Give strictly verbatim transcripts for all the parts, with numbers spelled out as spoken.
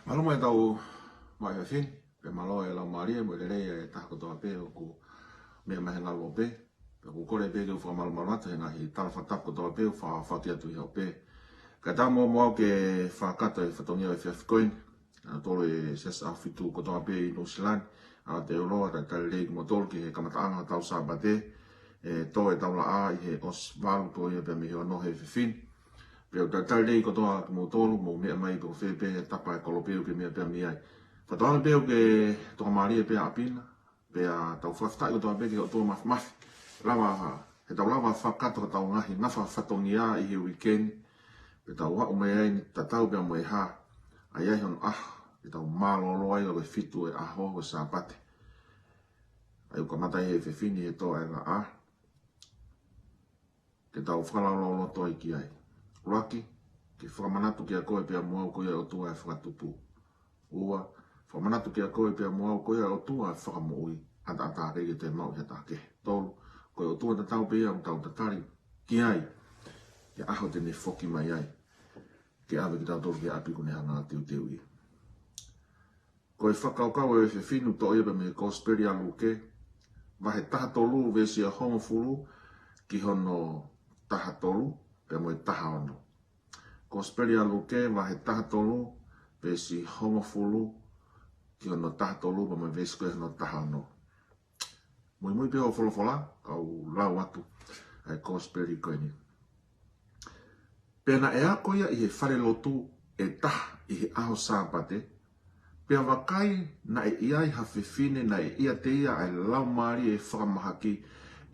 Mālō mo e tau mai fefin, pea mālō e laumālie mo e lelei e taha kotoa pē ʻoku meʻa mai he ngaluope, pea ʻoku kole pē ke u fakamalumalu atu he ngaahi tala fakatapu kotoa pē ʻoku fa-, faki atu ʻi he ope. Kae ʻatā muʻa au ke fakakakato e fatongia ʻo e efiafi ko eni, ʻa tolu e siasi ʻAhofitu kotoa pē ʻi Nuʻusila ni, ʻa e ʻEuloa, talitali lelei kimoutolu ki he kamataʻanga ʻo e tau Sāpate, ʻe tō e tau laʻā ʻi he ʻosi valu ko ia pea mei he ono he efiafi ni. Pea ʻoku talitali lelei kotoa kimoutolu, mou meʻa mai pe ko fē pē he tapa e kolope ʻoku ke meʻa pē mei ai. Fakatauange pē ʻoku ke tokamālie pē ʻapi na, pea tau fakafetaʻi kotoa pē ki he ʻOtua Māfimafi. Lava, he tau lava fakakakato hotau ngaahi ngafa fatongia ʻi he uike ni, pea tau aʻu mai ai ni tatau pea mo e hā, ʻa ia ʻi hono ʻaho, ke tau mālōlō ai ʻo e fitu e ʻaho ʻo e Sāpate. ʻA ia ʻoku kamata ʻi he efiafi ni he tō e laʻā, ke tau fakalaulauloto ai ki ai. ʻUluaki, ke fakamanatu kiate koe pea mo au ko ia ʻOtua e Fakatupu. Ua, fakamanatu kiate koe pea mo au ko ia ʻOtua e Fakamoʻui, ʻataʻatā ʻikai ke toe maʻu ʻe ha taha kehe. Tolu, ko e ʻOtua tatau pē ia ʻoku tau tatali ki ai, he ʻaho te ne foki mai ai ke ʻave kitautolu ki he ʻapi kuo ne hanga ʻo teuteuʻi. Ko e fakakaukau ʻo e efiafi ni ʻoku toʻo ia pea mei he Kosipeli ʻa Luke, vahe taha tolu, veesi ʻa hongofulu ki hono taha tolu, pea mo e taha ono. Kosipeli ʻa Luke, vahe taha tolu, veesi hongofulu ki hono taha tolu, pea mo e veesi ko ē hono taha ono. Muimui pē hoʻo folofola, kau lau atu ʻa e Kosipeli ko eni. Pea naʻe ako ia ʻi he falelotu ʻe taha ʻi he ʻaho Sāpate, pea vakai, naʻe ʻi ai ha fefine naʻe ʻiate ia ʻa e laumālie fakamahaki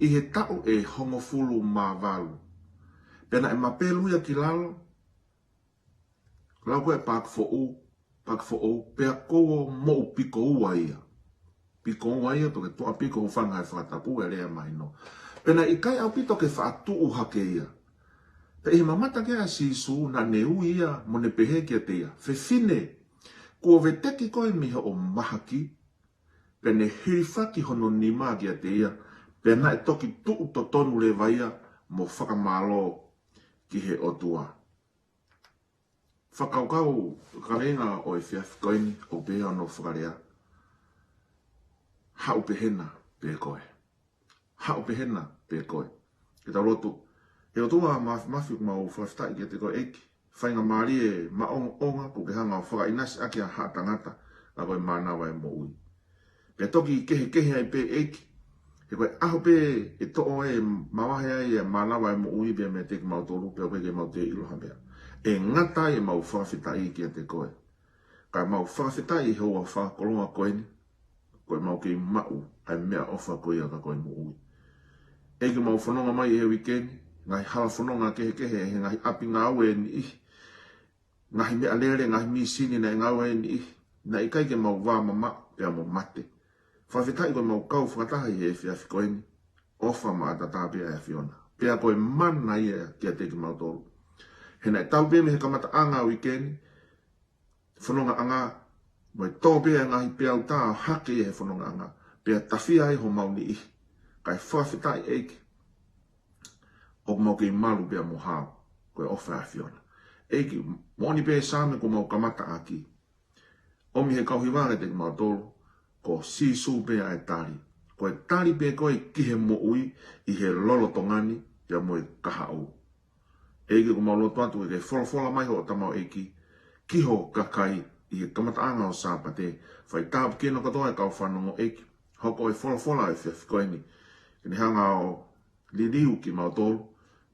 ʻi he taʻu ʻe hongofulu mā valu. Pea naʻe mapelu ia ki lalo, lau ko ē paaki foʻou, paaki foʻou, pea kuo moʻu piko ua ia. Piko ua ia, toki tuʻa piko, hūfanga he fakatapu, ʻa e lea mahino. Pea naʻe ʻikai ʻaupito ke faʻa tuʻu hake ia. Pea ʻi he mamata ki ai ʻa Sīsū, naʻa ne ui ia, mo ne pehē kiate ia, Fefine, kuo veteki koe mei hoʻo mahaki. Pea ne hilifaki hono nima kiate ia, pea naʻe toki tuʻu totonu leva ia, mo fakamālō ki he ʻOtua. Fakakaukau kaveinga ʻo e efiafi ko eni ʻoku pehē hono fakalea, Haʻu pehē na pē koe. Haʻu pehē na pē koe. Ke tau lotu. ʻE ʻOtua Māfimafi, ʻoku mau fakafetaʻi kiate koe ʻEiki. Faingamālie maʻongoʻonga kuo ke hanga ʻo fakaʻinasi ʻaki ʻa haʻa tangata, ka ko e mānava e moʻui. Pea toki kehekehe ai pē ʻEiki, he ko e ʻaho pē ʻe toʻo ai, mavahe ai e mānava e moʻui pea meiate kimautolu, pea ʻoku ʻikai ke mau toe ʻilo ha meʻa. ʻE ngata ai ʻemau fakafetaʻi kiate koe. Ka ʻemau fakafetaʻi he ʻaho fakakoloa ko eni, ko ʻemau kei maʻu ʻa e meʻaʻofa ko ia ka ko e moʻui. ʻEiki, mau fononga mai he uike ni, ngaahi hala fononga kehekehe, he ngaahi ʻapi ngāue ʻe niʻihi, ngaahi meʻalele, ngaahi mīsini naʻe ngāue ai e niʻihi, naʻe ʻikai ke mau vā mamaʻo pea mo mate. Fakafetaʻi ko ʻemau kau fakataha ʻi he efiafi ko eni, ʻofa maʻataʻatā pē ʻa e ʻAfiona. Pea ko e mana ia kiate kimautolu. He naʻe tau pē mei he kamataʻanga ʻo e uike ni, fonongaʻanga, mo e tō pē ʻa e ngaahi peau tā ʻo hake ia he fonongaʻanga, pea tafia ai homau niʻihi. Kae fakafetaʻi ʻEiki, ʻoku mau kei malu pea mo hao, ko e ʻofa ʻa e ʻAfiona. ʻEiki, moʻoni pē Saame kuo mau kamata ʻaki. ʻOmi he kau hiva kiate kimautolu, ko Sīsū pē ʻa e tali. ko e tali pē ko ē ki he moʻui ʻi he lolotonga ni pea mo e kahaʻu. ʻEiki, ʻoku mau lotu atu ke ke folofola mai hoʻo tamaioʻeiki ki ho kakai ʻi he kamataʻanga ʻo Sāpate. Fai tāpuekina kotoa e kau fanongo, ʻEiki, hoko e folofola ʻo e efiafi ko eni ke ne hanga ʻo liliu kimautolu,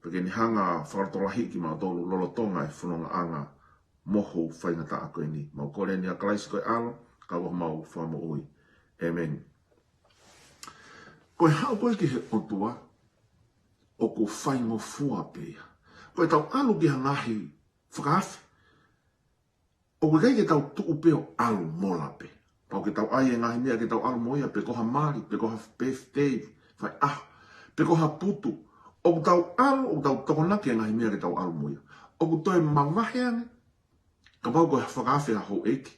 pea ke ne hanga ʻo fakalotolahiʻi kimautolu lolotonga e fonongaʻanga mohu faingataʻa ko eni. Mau kole ni ʻia Kalaisi ko e ʻAlo, ka ko homau Fakamoʻui. ʻĒmeni. Ko e haʻu ko ē ki he ʻOtua, ʻoku faingofua pē ia. Ko ʻetau ʻalu ki ha ngaahi fakaafe, ʻoku ʻikai ke tau tuʻu pē ʻo ʻalu mola pē. Pau ke tau ʻai e ngaahi meʻa ke tau ʻalu mo ia, pe ko ha mali, pe ko ha birthday, fai ʻaho, pe ko ha putu. ʻOku tau ʻalu, ʻoku tau tokonaki e ngaahi meʻa ke tau ʻalu mo ia. ʻOku toe mavahe ange kapau ko e fakaafe ha houʻeiki.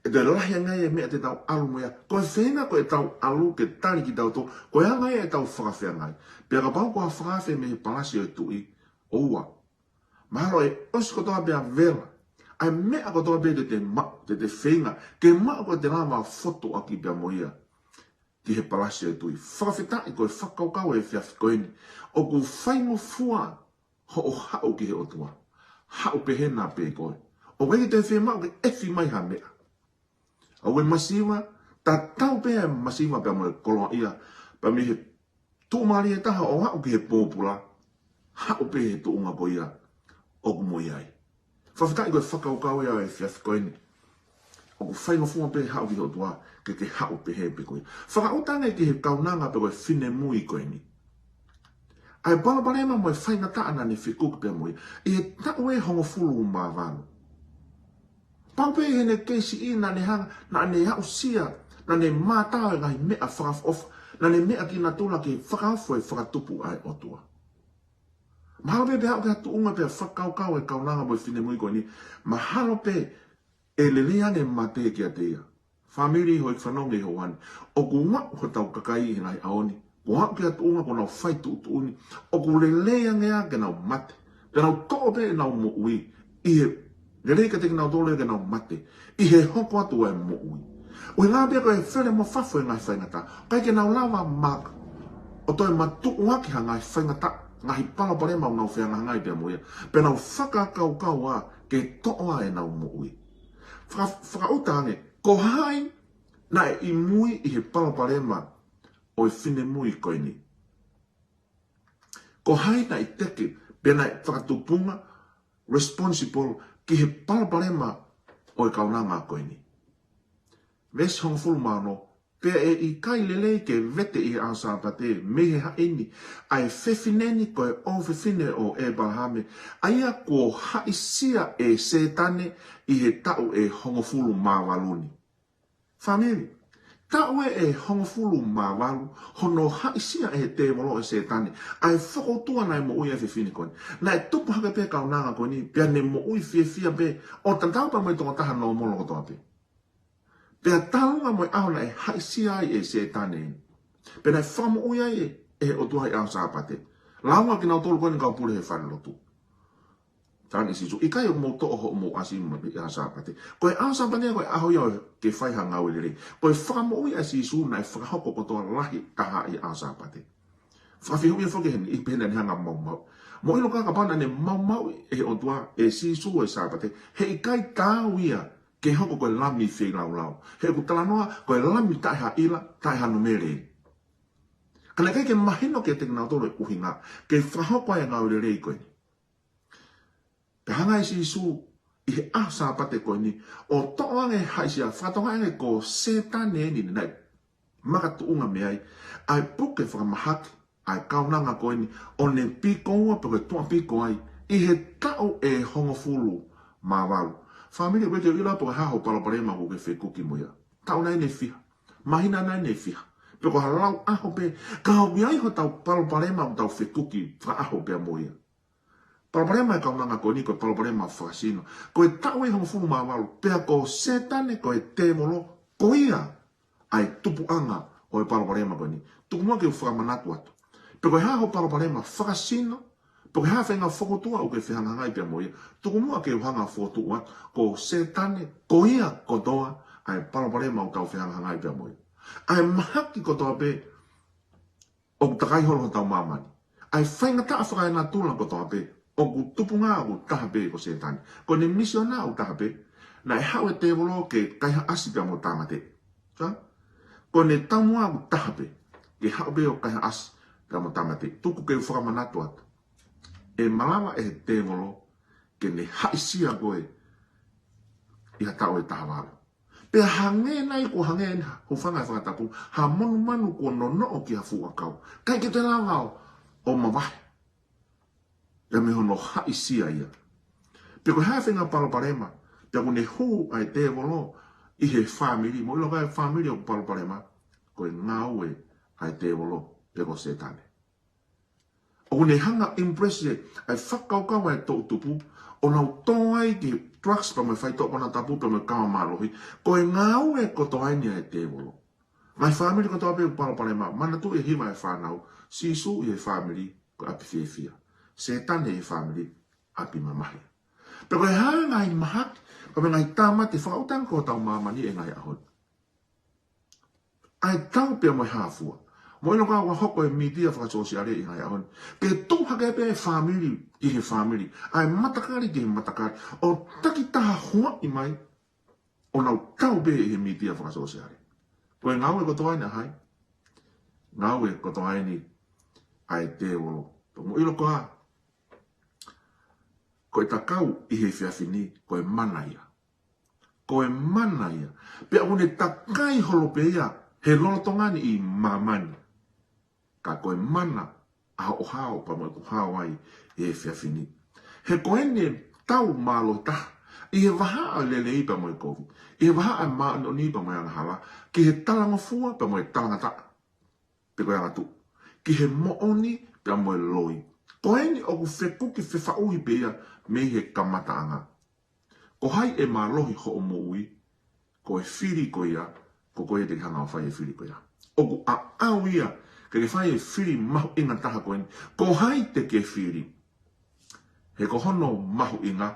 ʻE toe lahi ange e meʻa te tau ʻalu mo ia. Ko e feinga ko ʻetau ʻalu ke tali kitautolu, ko e anga ia ʻetau fakafeangai. Pea kapau ko ha fakaafe mei he palasi ʻo e tuʻi, ʻoua. Mahalo ʻe ʻosi kotoa pē ʻa e vela, ʻa e meʻa kotoa pē te te maʻu, te te feinga ke maʻu, ka te lava fotu ʻaki pea mo ia ki he palasi ʻo e tuʻi. Fakafetaʻi ko e fakakaukau e efiafi ko eni. ʻOku faingofua hoʻo haʻu ki he ʻOtua. Haʻu pehē na pē koe. ʻOku ʻikai te fiemaʻu ke ʻefi mai ha meʻa. ʻOku ʻi ai e masiva, tatau pē ʻa e masiva pea mo e koloaʻia, pea mei he tuʻumālie taha ʻo aʻu ki he pōpula, haʻu pē he tuʻunga ko ia ʻoku mo ia ai. Fakafetaʻi ko e fakakaukau ia ʻo e efiafi ko eni. ʻOku faingofua pē haʻu ki he ʻOtua ke ke haʻu pehē pē koe. Fakaʻuta ange ki he kaunanga pe ko e finemui ko eni. ʻA e palopalema mo e faingataʻa naʻa ne fekuki pea mo ia ʻi he taʻu ʻe hongofulu mā valu. Pau pē ʻi heʻene kei siʻi naʻa ne hanga, naʻa ne aʻusia, naʻa ne mātā e ngaahi meʻa fakaʻofoʻofa, naʻa ne meʻa ki natula ke fakaofo e fakatupu ʻa e ʻOtua. Mahalo pē pea haʻu ki ha tuʻunga pea fakakaukau e kaunanga mo e finemui ko eni, mahalo pē ʻe lelei ange mate kiate ia. Fāmili, houʻeiki fanongo ʻi he houa ni, ʻoku aʻu hotau kakai ʻi he ngaahi ʻaho ni, ʻoku aʻu ki ha tuʻunga kuo nau fai tuʻutuʻuni, ʻoku lelei ange ia ke nau mate, ke nau toʻo pē ʻenau moʻui, ʻi he lelei kiate kinautolu ia ke nau mate ʻi he hoko atu ʻa e moʻui. ʻUhinga pē ko e fele mo fafo e ngaahi faingataʻa, ʻikai ke nau lava maka ʻo toe matuʻuaki ha ngaahi faingataʻa, ngaahi palopalema ʻoku nau fehangahangai pea mo ia, pea nau fakakaukau ā ke toʻo ʻenau moʻui. Faka-, fakaʻuta ange, ko hai naʻe ʻi mui ʻi he palopalema ʻo e finemui ko eni? Ko hai naʻe teke pea naʻe fakatupunga, responsible, ki he palopalema ʻo e kaunanga ko eni? Veesi hongofulu mā ono, pea ʻe ʻikai lelei ke vete ʻi he ʻaho Sāpate mei he haʻi ni ʻa e fefine ni, ko e ʻofefine ʻo ʻĒpalahame, ʻa ia kuo haʻisia ʻe Sētane ʻi he taʻu ʻe hongofulu mā valu ni. Fāmili, taʻu ē ʻe hongofulu mā valu hono haʻisia ʻe he tēvolo, ʻe Sētane, ʻa e fokoutua naʻe moʻui ai e fefine ko eni. Naʻe tupu hake pē kaunanga ko eni, pea ne moʻui fiefia pē, ʻo tatau pē mo e tokotaha nōmolo kotoa pē. Pea talu ange mo e ʻaho naʻe haʻisia ai ʻe Sētane eni, pea naʻe fakamoʻui ai ʻe, ʻe he ʻOtua ʻi he ʻaho Sāpate. Lāunga kinautolu ko eni kau pule he falelotu. Tala ange ʻe Sīsū, ʻikai, ʻoku mou toʻo hoʻomou ʻasi mo e ʻaho Sāpate. Ko e ʻaho Sāpate ko e ʻaho ia ʻo e ke fai ha ngāue lelei. Ko e fakamoʻui ʻa Sīsū naʻe fakahoko kotoa lahi taha ʻi he ʻaho Sāpate. Fakafehuʻia foki heni, ʻi he pehē naʻa ne hanga ʻo maumauʻi. Mou ʻilo ka kapau naʻa ne maumauʻi ʻe he ʻOtua ʻe Sīsū ʻa e Sāpate, heʻikai taau ia ke hoko ko e lami feilaulau. He ʻoku talanoa ko e lami taʻe ha ʻila, taʻe ha numele. Ka naʻe ʻikai ke mahino kiate kinautolu e ʻuhinga ke fakahoko ai e ngāue lelei ko eni. Pea hanga ʻe Sīsū ʻi he ʻaho Sāpate ko eni ʻo toʻo ange e haʻisia, fakatokangaʻi ange ko Sētane eni naʻe makatuʻunga mei ai ʻa e puke fakamahaki ʻa e kaunanga ko eni, ʻo ne piko ua pe ko e tuʻapiko ai ʻi he taʻu ʻe hongofulu mā valu. Fāmili, ʻoku ʻikai te u ʻilo pe ko e hā hoʻo palopalema ʻoku ke fekuki mo ia. Taʻu nai ʻe fiha, māhina nai ʻe fiha, pe ko ha lau ʻaho pē, ka ʻoku ʻi ai hotau palopalema ʻoku tau fekuki fakaʻaho pea mo ia. Palopalema e kaunanga ko eni ko e palopalema fakasino. Ko e taʻu ʻe hongofulu mā valu, pea ko Sētane, ko e tēvolo, ko ia ʻa e tupuʻanga ʻo e palopalema ko eni. Tuku muʻa ke u fakamanatu atu. Pe ko e hā hoʻo palopalema fakasino, pe ko e hā e faʻahinga fokoutua ʻoku ke fehangahangai pea mo ia, tuku muʻa ke u hanga ʻo fokotuʻu atu, ko Sētane, ko ia kotoa ʻa e palopalema ʻoku tau fehangahangai pea mo ia. ʻA e mahaki kotoa pē ʻoku takai holo hotau māmani. ʻA e faingataʻa fakaenatula kotoa pē, ʻoku tupunga ʻoku taha pē ko Sētane. Ko ʻene misiona ʻoku taha pē, naʻe haʻu e tēvolo ke kaihaʻasi pea mo tāmateʻi. Ka? Ko ʻene taumuʻa ʻoku taha pē, ke haʻu pē ʻo kaihaʻasi pea mo tāmateʻi. Tuku ke u fakamanatu atu. ʻE malava ʻe he tēvolo ke ne haʻisia koe ʻi ha taʻu ʻe taha valu. Pea hangē nai kuo hangē ʻeni, hūfanga he fakatapu, ha monumanu kuo nonoʻo ki ha fuʻu ʻakau. ʻIkai ke te lava ʻo, ʻo mavahe. Pea mei hono haʻisia ia. Pea ko e hā e faʻahinga palopalema, pea ʻoku ne hū ʻa e tēvolo ʻi he fāmili, mou ʻilo ko e fāmili ʻoku palopalema, ko e ngāue ʻa e tēvolo, pe ko Sētane. ʻOku ne hanga ʻo impress ʻa e fakakaukau ʻa e toʻu tupu, ʻo nau tō ai ki he drugs pea mo e faitoʻo konatapu pea mo e kava mālohi, ko e ngāue kotoa ʻeni ʻa e tēvolo. Ngaahi fāmili kotoa pē ʻoku palopalema, manatuʻi e hiva e fānau, Sīsū ʻi he fāmili, ko e ʻapi fiefia. Sētane ʻi he fāmili, ʻapi mamahi. Pea ko e hā e ngaahi mahaki, pea mo e ngaahi tāmate fakaʻuta ange ki hotau māmani ʻi he ngaahi ʻaho ni. ʻA e tau pea mo e hā fua. Mou ʻilo kuo hoko e mītia fakasōsiale ʻi he ngaahi ʻaho ni. Ke tuʻu hake pē e fāmili ki he fāmili. ʻA e matakali ki he matakali. ʻO takitaha huaʻi mai. ʻO nau tau pē ʻi he mītia fakasōsiale. Ko e ngāue kotoa ʻeni ʻa hai? Ngāue kotoa ʻeni ʻa e tēvolo. Mou ʻilo ko e hā? Ko e takau ʻi he efiafi ni, ko e mana ia. Ko e mana ia. Pea ʻoku ne takai holo pē ia he lolotonga ni ʻi māmani. Ka ko e mana ʻa hoʻo hao pea mo ʻeku hao ai ʻi he efiafi ni. He ko ʻene tau mālohi taha ʻi he vahaʻa ʻo e lelei pea mo e kovi. ʻI he vahaʻa ʻo e māʻoniʻoni pea mo e angahala. Ki he talangofua pea mo e talangataʻa. Pe ko e angatuʻu. Ki he moʻoni pea mo e loi. Ko ʻeni ʻoku fekuki fefaʻuhi pē ia mei he kamataʻanga. Ko hai ʻe mālohi hoʻo moʻui, ko e fili ko ia, ko koe te ke hanga ʻo fai e fili ko ia. ʻOku ʻaʻau ia, ke ke fai e fili mahuʻinga taha ko ʻeni. Ko hai te ke fili. He ko hono mahuʻinga,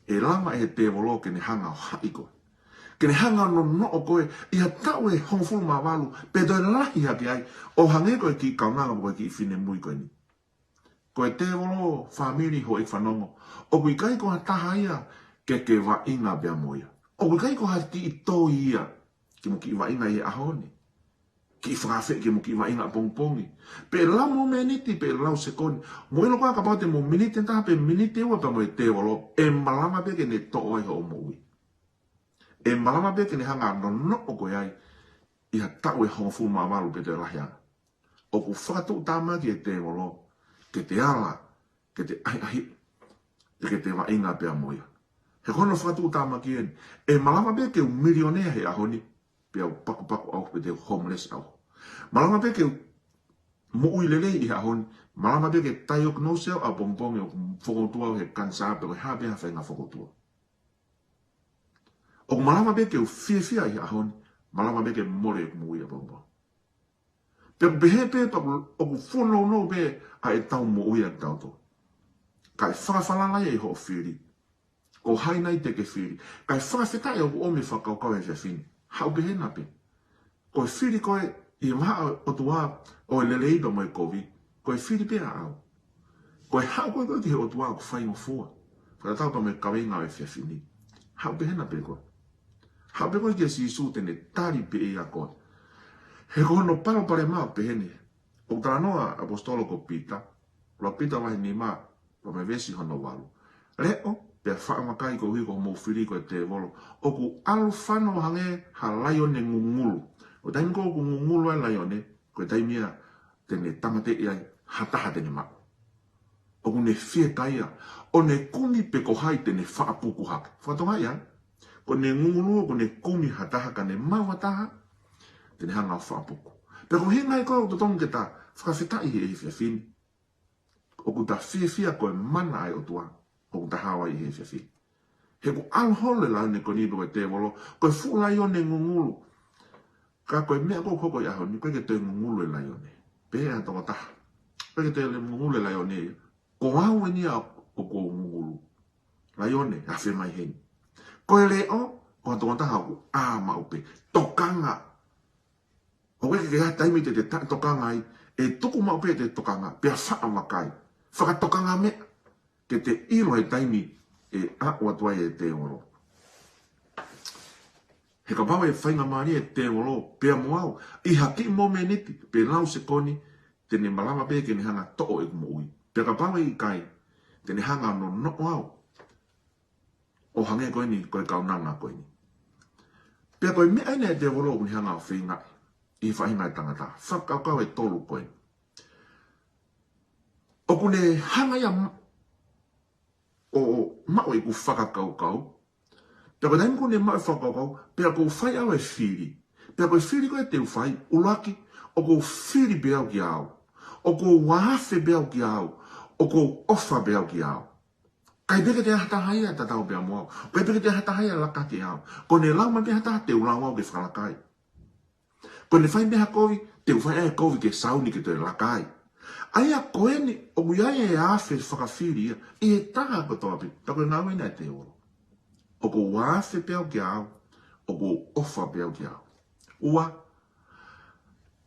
ʻe lava ʻe he tēvolo ke ne hanga ʻo haʻi koe. Ke ne hanga ʻo nonoʻo koe, ʻi ha taʻu ʻe hongofulu mā valu, pe toe lahi hake ai, ʻo hangē ko e kiʻi kaunanga mo e kiʻi finemui ko ʻeni. Ko e tēvolo, fāmili, houʻeiki fanongo. ʻOku ʻikai ko ha taha ia ke ke vaʻinga pea mo ia. ʻOku ʻikai ko ha kiʻi toi ia ke mo kiʻi vaʻinga ʻi he ʻaho ni. Kiʻi fakafeʻi ke mo kiʻi vaʻinga ʻapongipongi. Pe lau momeniti, pe lau sekoni. Mou ʻilo ko e hā kapau te mo miniti ʻe taha, pe miniti ʻe ua pea mo e tēvolo. ʻE malava pē ke ne toʻo ai hoʻo moʻui. ʻE malava pē ke ne hanga ʻo nonoʻo koe ai ʻi ha taʻu ʻe hongofulu mā valu pe toe lahi ange. ʻOku fakatuʻutāmaki e tēvolo, ke te ala, ke te ʻahiʻahi, ke te vaʻinga pea mo ia. He ko hono fakatuʻutāmaki ʻeni, ʻe malava pē ke u milionea he ʻaho ni, pea u pakupaku au pe te u homeless au. Malava pē ke u moʻui lelei ʻi he ʻaho ni, malava pē ke diagnose au ʻapongipongi ʻoku fokoutua au he kanisā pe ko e hā pē ha faʻahinga fokoutua. ʻOku malava pē ke u fiefia ʻi he ʻaho ni, malava pē ke mole ʻeku moʻui ʻapongipongi. Pea ʻoku pehē pē pea ʻoku fuonounou pē ʻa e tau moʻui ʻa tautolu. Kae fakafalala ia ʻi hoʻo fili. Ko hai nai te ke fili. Kae fakafetaʻi ʻoku ʻomi e fakakaukau he efiafi ni. Haʻu pē hena pē. Ko e fili ko ē ʻi he vahaʻa ʻo e ʻOtua ʻo e lelei pea mo e kovi. Ko e fili pē ʻaʻau. Ko e haʻu ko ē ko ē ki he ʻOtua ʻoku faingofua. Fakatatau pea mo e kaveinga ʻo e efiafi ni. Haʻu pē hena pē koe. Haʻu pē koe kia Sīsū te ne tali pē ia koe. He ko hono palopalema ʻoku pehē ni. ʻOku talanoa ʻapositolo ko Pita. ʻUluaki Pita vahe nima, pea mo e veesi hono valu. Leʻo, pea faʻa vakai koeʻuhi ko hoʻomou fili ko e tēvolo. ʻOku ʻalu fano hangē ha laione ngungulu. Ko e taimi ko ē ʻoku ngungulu ai e laione, ko e taimi ia te ne tāmateʻi ai ha taha te ne maʻu. ʻOku ne fiekaia, ʻo ne kumi pe ko hai te ne faʻa puku hake. Fakatonga ia, ko ʻene ngungulu ʻoku ne kumi ha taha ka ne maʻu ha taha, te ne hanga ʻo faʻa puku. Pea ko e ʻuhinga ia ko ē ʻoku totonu ke ta fakafetaʻi he efiafi ni. ʻOku ta fiefia ko e mana ʻa e ʻOtua, ʻoku ta hao ai he efiafi ni. He ʻoku ʻalu holo e laione ko eni pe ko e tēvolo, ko e fuʻu laione ngungulu. Ka ko e meʻa ko ē ʻoku hoko ʻi he ʻaho ni, ʻoku ʻikai ke toe ngungulu e laione. Pehē ʻe ha tokotaha. ʻOku ʻikai ke toe ngungulu e laione ia. Ko au eni ia ʻoku ou ngungulu. Laione, afe mai heni. Ko e leʻo, ko ha tokotaha ʻoku ʻā maʻu pē. Tokanga. ʻOku ʻikai ke ʻi ai ha taimi te te taʻetokanga ai, ʻe tuku maʻu pē ʻete tokanga, pea faʻa vakai. Fakatokanga meʻa, ke te ʻilo e taimi ʻe aʻu atu ai e tēvolo. He kapau ʻe faingamālie e tēvolo, pea mo au, ʻi ha kiʻi momeniti, pe lau sekoni, te ne malava pē ke ne hanga toʻo ʻeku moʻui. Pea kapau ʻe ʻikai, te ne hanga nonoʻo au. ʻO hangē ko eni, ko e kaunanga ko eni. Pea ko e meʻa eni e tēvolo ʻoku ne hanga ʻo feingaʻi, ʻi he faʻahinga e tangata. Fakakaukau ʻe tolu ko eni. ʻOku ne hanga ia m-, ʻo, ʻo maʻu ʻeku fakakaukau. Pea ko e taimi ko ē ne maʻu e fakakaukau, pea ʻoku ou fai au e fili. Pea ko e fili ko ē te u fai, ʻuluaki, ʻoku ou fili pē au kia au. ʻOku ou afe pē au kia au. ʻOku ou ʻofa pē au kia au. ʻIkai pē ke toe ʻi ai ha taha ia ʻe tatau pea mo au. ʻIkai pē ke toe ʻi ai ha taha ia ʻe laka ki ai au. Ko ʻene lau mai pē ha taha te u lau au ke fakalakai. Ko ʻene fai pē ha kovi, te u fai ʻa e kovi ke sauni ke toe laka ai. ʻA ia ko eni, ʻoku ʻi ai e afe fakafili ia, ʻi he taha kotoa pē, pea ko e ngāue eni ʻa e tēvolo. ʻOku ou afe pē au kia au, ʻoku ou ʻofa pē au kia au. Ua,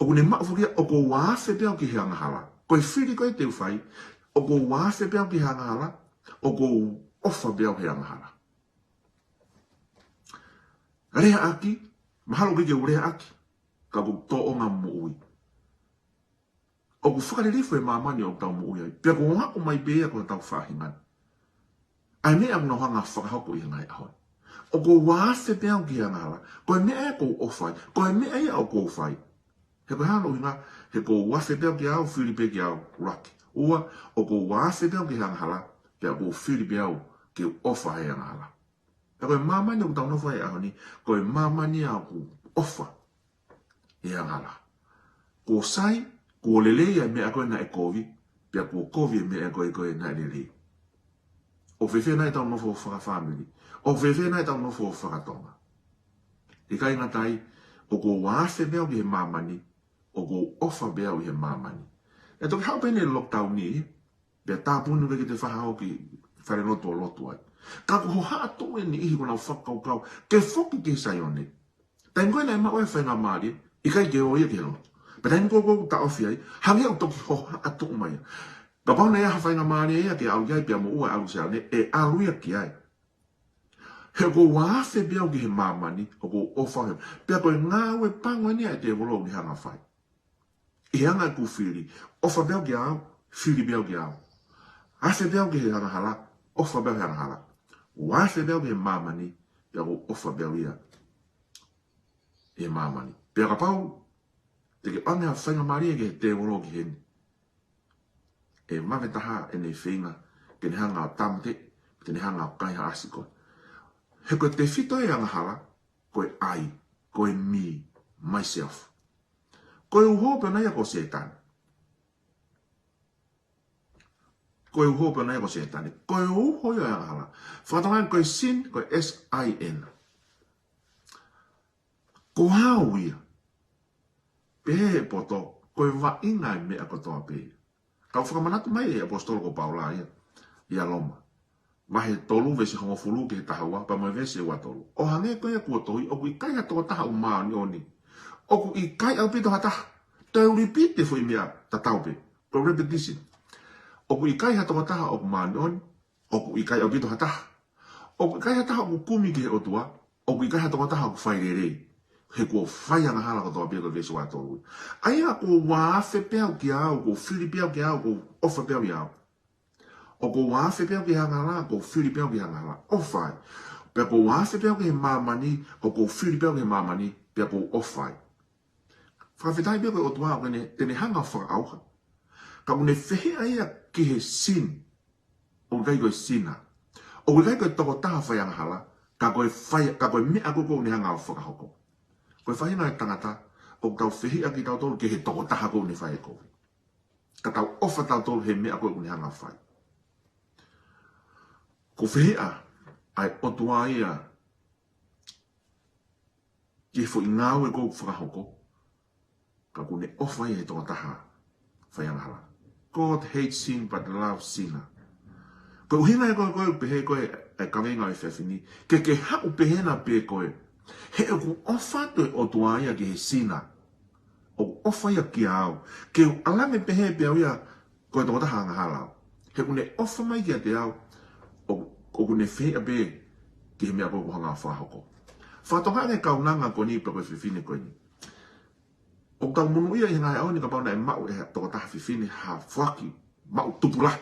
ʻoku ne maʻu foki ia, ʻoku ou afe pē au ki he angahala. Ko e fili ko ē te u fai, ʻoku ou afe pē au ki he angahala, ʻoku ou ʻofa pē au he angahala. Leaʻaki, mahalo ʻoku ʻikai ke u leaʻaki, ka ʻoku ou tōʻonga moʻui. ʻOku fakalilifu e māmani ʻoku tau moʻui ai, pea ʻoku aʻu mai pē ia ko hotau faʻahinga ni. ʻA e meʻa ʻoku nau hanga fakahoko ʻi he ngaahi ʻaho ni. ʻOku ou afe pē au ki he angahala, ko e meʻa ia ʻoku ou ʻofa ai, ko e meʻa ia ʻoku ou fai. He ko e hā hono ʻuhinga, he ʻoku ou afe pē au kia au, fili pē kia au, ʻuluaki. Ua, ʻoku ou afe pē au ki he angahala, pea ʻoku ou fili pē au ke u ʻofa he angahala. Pea ko e māmani ʻoku tau nofo ai he ʻaho ni, ko e māmani ia ʻoku ʻofa he angahala. Kuo sai, kuo lelei ʻa e meʻa ko ē naʻe kovi, pea kuo kovi e meʻa ko ē ko ē naʻe lelei. ʻOku fēfē nai ʻetau nofo fakafāmili? ʻOku fēfē nai ʻetau nofo fakatonga? ʻIkai ngata ai, ʻoku ou afe pē au ki he māmani, ʻoku ou ʻofa pē au ʻi he māmani. ʻE toki haʻu pē eni e lockdown ni, pea tāpuni ʻoku ʻikai ke te faʻa haʻu ki falelotu ʻo lotu ai. Ka ko e hohaʻa tuʻu eni ʻi he ʻoku nau fakakaukau ke foki ki Saione. Taimi ko ē naʻe maʻu ai e faingamālie, ʻikai ke ō ia ki he lotu. Pea taimi ko ē ʻoku taʻofi ai, hangē ʻoku toki hohaʻa tuʻu mai ia. Kapau naʻe ʻi ai ha faingamālie ia ke ʻalu ki ai pea mo ʻUa ʻalu ki Saione, ʻe ʻalu ia ki ai. He ʻoku ou afe pē au ki he māmani, ʻoku ou ʻofa he. Pea ko e ngāue pango eni ia ʻa e tēvolo ʻoku ne hanga fai. ʻI he anga ʻeku fili, ʻofa pē au kia au, fili pē au kia au. Afe pē au ki he angahala, ʻofa pē au he angahala. ʻOku ou afe pē au ki he māmani, pea ʻoku ou ʻofa pē au ia he māmani. Pea kapau, te ke ʻoange ha faingamālie ki he tēvolo ki heni, ʻe vave taha ʻene feinga ke ne hanga ʻo tāmateʻi, te ne hanga ʻo kaihaʻasi koe. He ko e tefito e angahala, ko e I, ko e me, myself. Ko e uho pē ʻona ia ko Sētane. Ko e uho pē ʻona ia ko Sētane. Ko e uho ia e angahala. Fakatonga ko e sin, ko e S I N. Ko au ia. Pehē ʻe he poto, ko e vaʻinga e meʻa kotoa pē. Tau fakamanatu mai e ʻaposetolo ko Paula ia, ʻia Loma. Vahe tolu veesi hongofulu ki he taha ua, pea mo e veesi ua tolu. ʻO hangē ko ia kuo tohi, ʻoku ʻikai ha tokotaha ʻoku māʻoniʻoni. ʻOku ʻikai ʻaupito ha taha. Toe repeat e foʻi meʻa tatau pē. Ko e repetition. ʻOku ʻikai ha tokotaha ʻoku māʻoniʻoni. ʻOku ʻikai ʻaupito ha taha. ʻOku ʻikai ha taha ʻoku kumi ki he ʻOtua. ʻOku ʻikai ha tokotaha ʻoku fai lelei. He kuo fai angahala kotoa pē, ko e veesi ua tolu. ʻA ia ʻoku ou afe pē au kia au, ʻoku ou fili pē au kia au, ʻoku ou ʻofa pē au ʻia au. ʻOku ou afe pē au ki he angahala, ʻoku ou fili pē au ki he angahala. ʻOfa ai. Pea ʻoku ou afe pē au ki he māmani, ʻoku ou fili pē au ki he māmani, pea ʻoku ou ʻofa ai. Fakafetaʻi pē ko e ʻOtua ʻoku ne, te ne hanga ʻo fakaʻauha. Ka ʻoku ne fehiʻa ia ki he sin. ʻOku ʻikai ko e sina. ʻOku ʻikai ko e tokotaha fai angahala, ka ko e fai, ka ko e meʻa ko ē ʻoku ne hanga ʻo fakahoko. Ko e faʻahinga e tangata, ʻoku tau fehiʻa kitautolu ki he tokotaha ʻoku ne fai e kovi. Ka tau ʻofa tautolu he meʻa ko ē ʻoku ne hanga ʻo fai. ʻOku fehiʻa ʻa e ʻOtua ia ki he foʻi ngāue ʻoku fakahoko, ka ʻoku ne ʻofa ia he tokotaha fai angahala. God hates sin but loves sinner. Ko e ʻuhinga ia ko ē ʻoku pehē ko ē ʻa e kaveinga ʻo e efiafi ni, ke ke haʻu pehē na pē koe. He ʻoku ʻofa atu e ʻOtua ia ki he sina. ʻoku ʻofa ia kiate au. Ke u ʻalange pehē pē au ia ko e tokotaha angahala au. He ʻoku ne ʻofa mai kiate au, ʻo, ʻoku ne fehiʻa pē ki he meʻa ko ē ʻoku ou hanga ʻo fakahoko. Fakatokangaʻi e kaunanga ko eni pe ko e fefine ko eni. ʻOku tau monūʻia ʻi he ngaahi ʻaho ni kapau naʻe maʻu ʻe he tokotaha fefine ha foaki, maʻu tupulahi.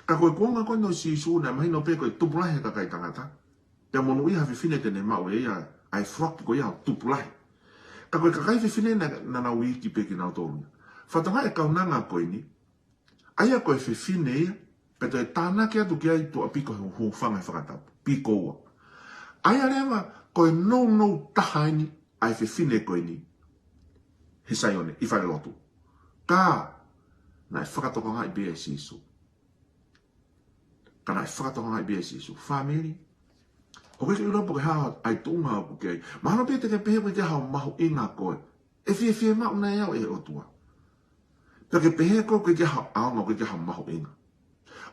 Ka ko e kuonga ko eni ʻo Sīsū naʻe mahino pē ko e tupulahi ʻa e kakai tangata. Pea monūʻia ha fefine te ne maʻu ʻe ia ʻa e foaki ko ia ʻo tupulahi. Ka ko e kakai fefine naʻa, naʻa nau iiki pē kinautolu ia. Fakatokangaʻi e kaunanga ko eni, ʻa ia ko e fefine ia, pea toe tānaki atu ki ai tuʻa piko he hūfanga he fakatapu, piko ua. ʻA ia leva ko e nounou taha eni ʻa e fefine ko eni he Saione, ʻi falelotu. Ka naʻe fakatokangaʻi pē ia ʻe Sīsū. Ka naʻe fakatokangaʻi pē ia ʻe Sīsū. Fāmili, ʻoku ʻikai ke u ʻilo pe ko e hā ʻa e tuʻunga ʻoku ke ʻi ai. Mahalo pē te ke pehē ʻoku ʻikai ke ʻi ai haʻo mahuʻinga koe. ʻE fiefia maʻu nai au ʻe he ʻOtua. Pea ke pehē koe ʻoku ʻikai ke ʻi ai haʻo ʻaonga, ʻoku ʻikai ke ʻi ai haʻo mahuʻinga.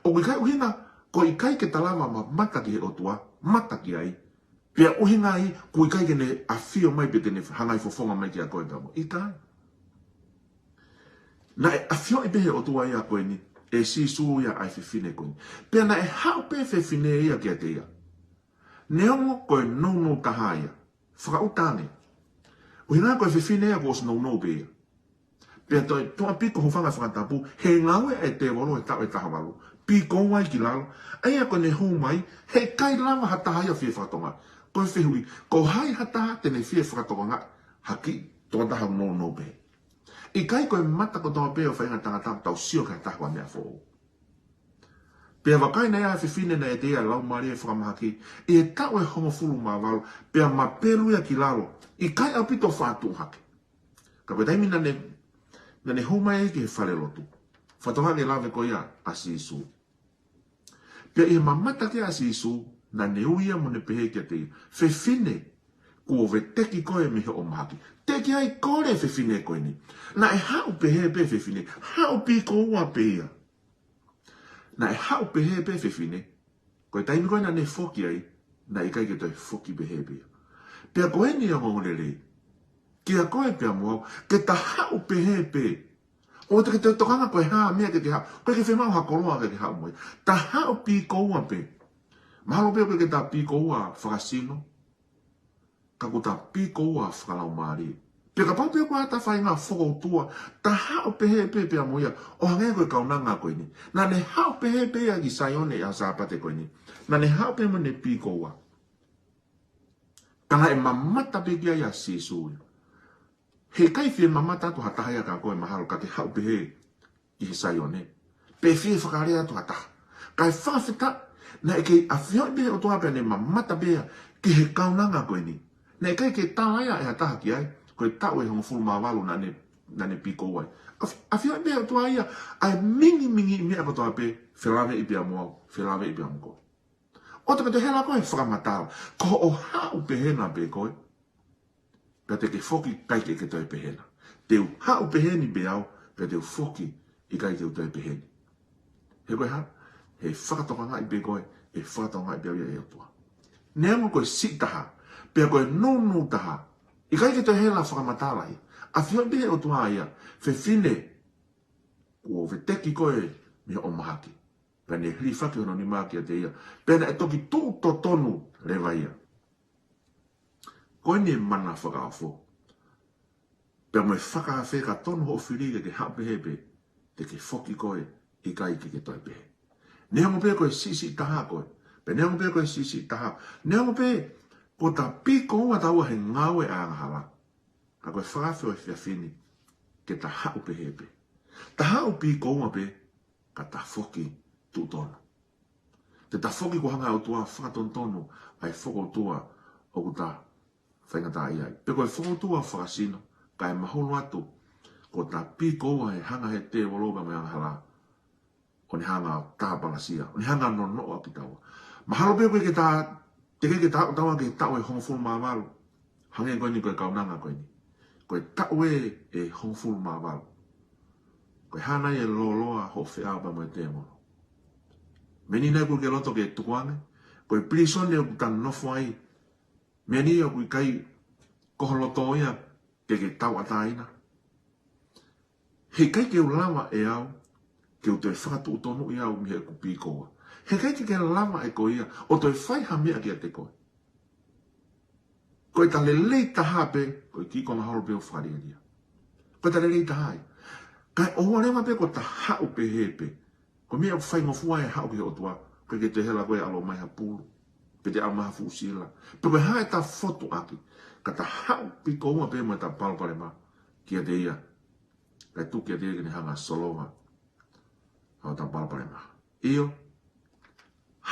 ʻOku ʻikai ʻuhinga, ʻoku ʻikai ke ta lava ʻo mamata ki he ʻOtua, mata ki ai. Pea ʻuhinga ai, ʻoku ʻikai ke ne ʻafio mai pe te ne hangai fofonga mai kiate koe pea mo. ʻIkai. Naʻe ʻafioʻi pē ʻe he ʻOtua ia ko eni, ʻe Sīsū ia ʻa e fefine ko eni. Pea naʻe haʻu pē fefine ia kiate ia. Neongo ko e nounou taha ia. Fakaʻuta ange. ʻUhinga ko e fefine ia kuo ʻosi nounou pē ia. Pea toe tuʻa piko hūfanga he fakatapu, he ngāue ʻa e tēvolo he taʻu ʻe taha valu. Piko ua ai ki lalo, ʻa ia ko ʻene hū mai, heʻikai lava ha taha ia fie fakatokangaʻi. Ko e fehuʻi, ko hai ha taha te ne fie fakatokangaʻi ha kiʻi tokotaha nounou pē. ʻIkai ko e mata kotoa pē ʻo e faʻahinga tangata ʻoku tau sio ki ha taha ko ha meʻa foʻou. Pea vakai naʻe ʻi ai e fefine naʻe ʻiate ia ʻa e laumālie fakamahaki, ʻi he taʻu ʻe hongofulu mā valu, pea mapelu ia ki lalo, ʻikai ʻaupito faʻa tuʻu hake. Ka ko e taimi naʻa ne, naʻa ne hū mai ai ki he falelotu. Fakatokangaʻi e lave ko ia ʻa Sīsū. Pea ʻi he mamata ki ai ʻa Sīsū, naʻa ne ui ia mo ne pehē kiate ia, fefine, kuo veteki koe mei hoʻo mahaki. Teʻeki ai kole e fefine ko eni. Naʻe haʻu pehē pē e fefine, haʻu piko ua pē ia. Naʻe haʻu pehē pē e fefine, ko e taimi ko ē naʻa ne foki ai, naʻe ʻikai ke toe foki pehē pē ia. Pea ko eni ʻa e ongoongolelei. Kiate koe pea mo au, ke ta haʻu pehē pē. ʻOua te ke toe tokanga ko e hā e meʻa ke ke haʻu. ʻOku ʻikai ke fiemaʻu ha koloa ke ke haʻu mo ia. Ta haʻu piko ua pē. Mahalo pē ʻoku ʻikai ke ta piko ua fakasino. Ka ʻoku ta piko ua fakalaumālie. Pea kapau pē ʻoku ʻi ai ha taha faʻahinga fokoutua, ta haʻu pehē pē pea mo ia, ʻo hangē ko e kaunanga ko eni. Naʻa ne haʻu pehē pē ia ki Saione ʻi he Sāpate ko eni. Naʻa ne haʻu pē mo ʻene piko ua. Ka naʻe mamata pē ki ai ʻa Sīsū ia. Heʻikai fie mamata atu ha taha ia kia koe mahalo ka ke haʻu pehē ki he Saione. Pe fie fakalea atu ha taha. Kae fakafetaʻi, naʻe kei ʻafioʻi pē ʻe he ʻOtua pea ne mamata pē ia ki he kaunanga ko eni. Naʻe ʻikai ke tala ia ʻe ha taha ki ai, ko e taʻu ʻe hongofulu mā valu naʻa ne, naʻa ne piko ua ai. ʻAf-, ʻafioʻi pē ʻe he ʻOtua ia, ʻa e mingimingi meʻa kotoa pē, felāveʻi pea mo au, felāveʻi pea mo koe. ʻOua te ke toe hela koe he fakamatala, ko hoʻo haʻu pehē na pē koe. Pea te ke foki ʻikai ke ke toe pehē na. Te u haʻu pehē ni pē au, pea te u foki ʻikai te u toe pehē ni. He ko e hā, he fakatokangaʻi pē koe, ʻe fakatokangaʻi pē au ia ʻe he ʻOtua. Neongo ko e siʻi taha, pea ko e nounou taha, ʻikai ke toe hela fakamatala ia. ʻAfioʻi pē ʻe he ʻOtua ia, fefine, kuo veteki koe mei hoʻo mahaki. Pea ne hilifaki hono nima kiate ia. Pea naʻe toki tuʻu totonu leva ia. Ko eni e mana fakaofo. Pea mo e fakaafe ka tonu hoʻo fili ke ke haʻu pehē pē, te ke foki koe, ʻikai ke ke toe pehē. Neongo pē ko e siʻisiʻi taha koe. Pea neongo pē ko e siʻisiʻi taha. Neongo pē kuo ta piko ua taua he ngāue ʻa e angahala. Ka ko e fakaafe ʻo e efiafi ni, ke ta haʻu pehē pē. Ta haʻu piko ua pē, ka ta foki tuʻu tonu. Te ta foki ko e hanga ʻe he ʻOtua fakatonutonu ʻa e fokoutua ʻoku ta faingataʻaʻia ai. Pe ko e fokoutua fakasino, kae mahulu atu, kuo ta piko ua he hanga ʻe he tēvolo mo e angahala, ʻo ne hanga ʻo tāpalasia, ʻo ne hanga ʻo nonoʻo ʻaki taua. Mahalo pē ʻoku ʻikai ke ta, teʻeki ke ta aʻu taua ki he taʻu ʻe hongofulu mā valu. Hangē ko eni ko e kaunanga ko eni. Ko e taʻu ē ʻe hongofulu mā valu. Ko e hā nai e lōloa hoʻo feʻao pea mo e tēvolo. Meʻa ni naʻe ʻikai ke loto ke tukuange. Ko e pilīsone ʻoku ta nofo ai. Meʻa ni ʻoku ʻikai ko ho loto ia ke ke tauʻatāina. He ʻikai ke u lava ʻe au ke u toe fakatuʻutonuʻi au mei heʻeku pikoua. He ʻikai ke ke lava ʻe koe ia ʻo toe fai ha meʻa kiate koe. Ko e ta lelei taha pē, ko e kiʻi konga holo pē ʻo fakalielia. Ko e ta lelei taha ia. Kae ʻoua leva pē ko ta haʻu pehē pē. Ko e meʻa ʻoku faingofua e haʻu ki he ʻOtua, ʻikai ke te hela koe ʻalu mai ha pulu, pe te ʻalu mai ha fuʻu sila, pe ko e hā ʻeta fotu ʻaki, ka ta haʻu pikoua pē mo ʻeta palopalema kiate ia. Kae tuku kiate ia ke ne hanga ʻo solova hota palopalema. ʻIo,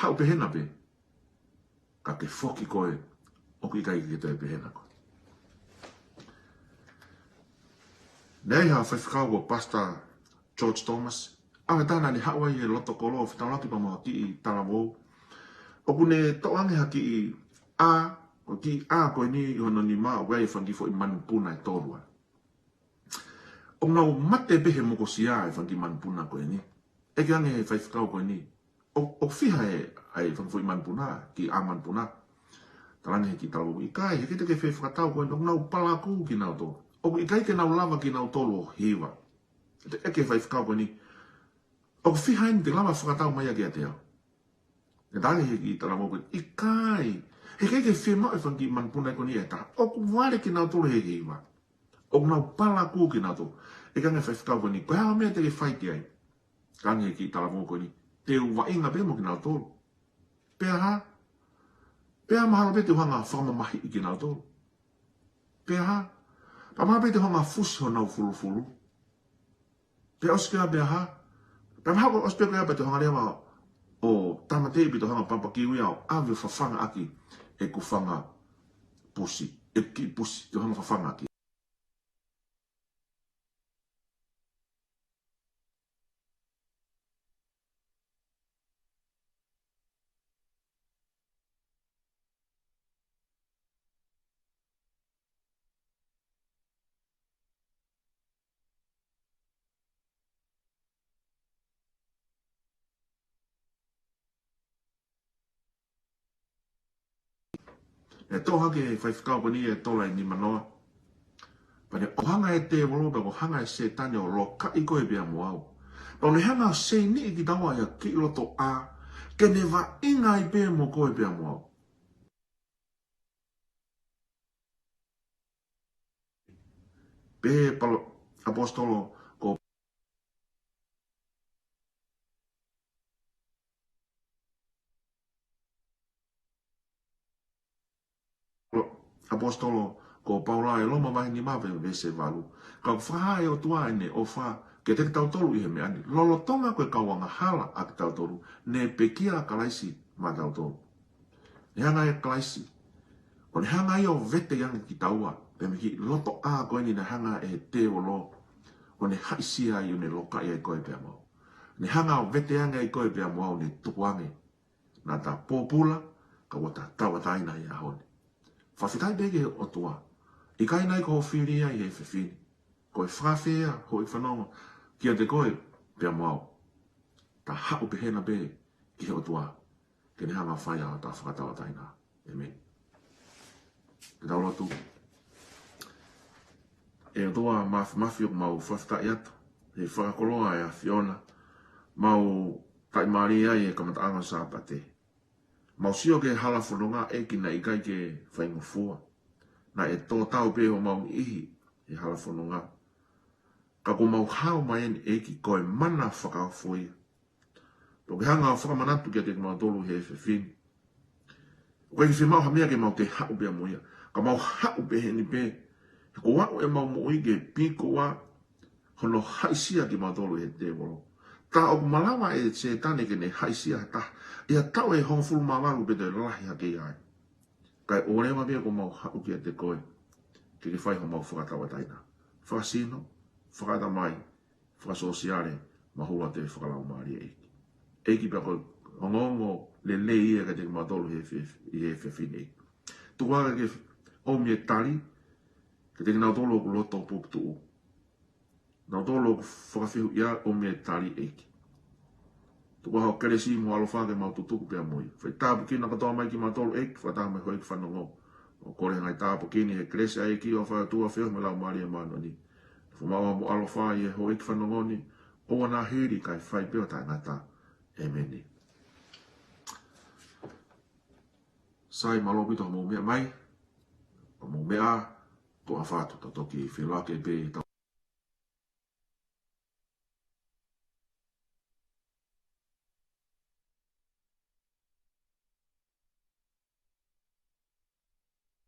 haʻu pehena pē, ka ke foki koe, ʻoku ʻikai ke ke toe pehena koe. Naʻe ʻi ai ha faifekau ko Pastor George Thomas, ʻa e taimi naʻa ne haʻu ai he loto kolo ʻo fetaulaki pea mo ha kiʻi talavou. ʻOku ne toʻo ange ha kiʻi ʻā, ko e kiʻi ʻā ko eni ʻi hono nima ʻoku ʻi ai e fanga kiʻi foʻi manupuna ʻe tolu ai. ʻOku nau mate pē he mokosia e fanga kiʻi manupuna ko eni. ʻEke ange he faifekau ko eni, ʻo, ʻoku fiha e, ʻa e fanga foʻi manupuna, kiʻi ʻā manupuna. Talaange he kiʻi talavou, ʻikai, he ʻikai te ke fie fakatau ko eni, ʻoku nau palakū kinautolu. ʻOku ʻikai ke nau lava kinautolu ʻo hiva. Pea ʻeke he faifekau ko eni, ʻoku fiha eni te ke lava fakatau mai ia kiate au? Pea talaange he kiʻi talavou ko eni, ʻikai. He ʻikai ke fiemaʻu e fanga kiʻi manupuna ko eni ʻe taha. ʻOku vale kinautolu he hiva. ʻOku nau palakū kinautolu. ʻEke ange he faifekau ko eni, ko e hā e meʻa te ke fai ki ai? Talaange he kiʻi talavou ko eni, te u vaʻinga pē mo kinautolu. Pea hā? Pea mahalo pē te u hanga ʻo fakamamahiʻi kinautolu. Pea hā? Pea mahalo pē te u hanga ʻo fusi honau fulufulu. Pea ʻosi ko ia pea hā? Pea mahalo ʻosi pē ko ia pea te u hanga leva ʻo tāmateʻi pe te u hanga ʻo papakiu ia ʻo ʻave ʻo fafanga ʻaki ʻeku fanga pusi, ʻeku kiʻi pusi, te u hanga ʻo fafanga ʻaki. ʻE toʻo hake he faifekau ko eni e tola ʻe nimanoa. Pea ne ʻohanga e tēvolo, pea ko e hanga ʻe Sētane ʻo lokaʻi koe pea mo au. Pea ne hanga ʻo seiniʻi kitaua ʻi ha kiʻi loto ʻā, ke ne vaʻinga ai pē mo koe pea mo au. Pehē ʻe he ʻaposetolo ko ʻaposetolo ko Paula ʻi Loma vahe nima pea veesi valu. Ka ʻoku fakahā ʻe he ʻOtua ʻene ʻofa kiate kitautolu ʻi he meʻa ni, lolotonga ko e kau angahala ʻa kitautolu, ne pekia ʻa Kalaisi maʻatautolu. Ne hanga ʻe Kalaisi, ʻo ne hanga ia ʻo vete ange kitaua, pea mei he kiʻi loto ʻā ko eni naʻe hanga ʻe he tēvolo ʻo ne haʻisia ai, ʻo ne lokaʻi ai koe pea mo au. Ne hanga ʻo vete ange ai koe pea mo au, ne tuku ange naʻa ta pōpula, ka ʻoku ta tauʻatāina he ʻaho ni. Fakafetaʻi pē ki he ʻOtua. ʻIkai nai ko hoʻo fili ia ʻi he efiafi ni? Ko e fakafeʻao hoʻo fanongo kiate koe pea mo au. Ta haʻu pehena pē ki he ʻOtua, ke ne hanga ʻo fai ʻa hota fakatauʻatāina. ʻĒmeni. Ke tau lotu. ʻE ʻOtua Māfimafi, ʻoku mau fakafetaʻi atu he fakakoloa ʻa e ʻAfiona, mau taʻimālie ai he kamataʻanga ʻo e Sāpate. Mau sio ki he hala fononga, ʻEiki, naʻe ʻikai ke faingofua. Naʻe tō tau pē homau niʻihi he hala fononga. Ka kuo mau hao mai eni, ʻEiki, ko e mana fakaofo ia. Pea ʻoku ke hanga ʻo fakamanatu kiate kimautolu he efiafi ni, ʻoku ʻikai ke fiemaʻu ha meʻa ke mau toe haʻu pea mo ia. Ka mau haʻu pē heni pē, he ko e aʻu ʻemau moʻui ki he pikoua hono haʻisia kimautolu ʻe he tēvolo. Tā ʻoku malava ʻe Sētane ke ne haʻisia ha taha ʻi ha taʻu ʻe hongofulu mā valu pe toe lahi hake ai. Kae ʻoua leva pē kuo mau haʻu kiate koe ke ke fai homau fakatauʻatāina. Fakasino, fakaʻatamai, fakasōsiale, mahulu atu e fakalaumālie, ʻEiki. ʻEiki, pea ko e ongoongo lelei ia kiate kimautolu he efi-, ʻi he efiafi ni, ʻEiki. Tuku ā ke ʻomi e tali kiate kinautolu ʻoku loto puputuʻu. Nautolu ʻoku fakafehuʻia, ʻomi e tali, ʻEiki. Tuku ā ho kelesi mo e ʻaloʻofa ke mau tutuku pea mo ia. Fai tāpuekina kotoa mai kimautolu, ʻEiki, fakataha mo e houʻeiki fanongo. ʻOku kole he ngaahi tāpuaki ni he kelesi ʻa e ʻEiki, ʻofa ʻa e ʻOtua, feohi mo e Laumālie Māʻoniʻoni, Tuʻu maʻu mo ʻaloʻofa ʻi he houʻeiki fanongo ni, ʻoua naʻa hili kae fai pē ʻo taʻengata. ʻEmeni. Sai, mālō ʻaupito hoʻomou meʻa mai, hoʻomou meʻa, tuʻa ʻofa atu, tau toki feʻiloaki pē ʻi heʻetau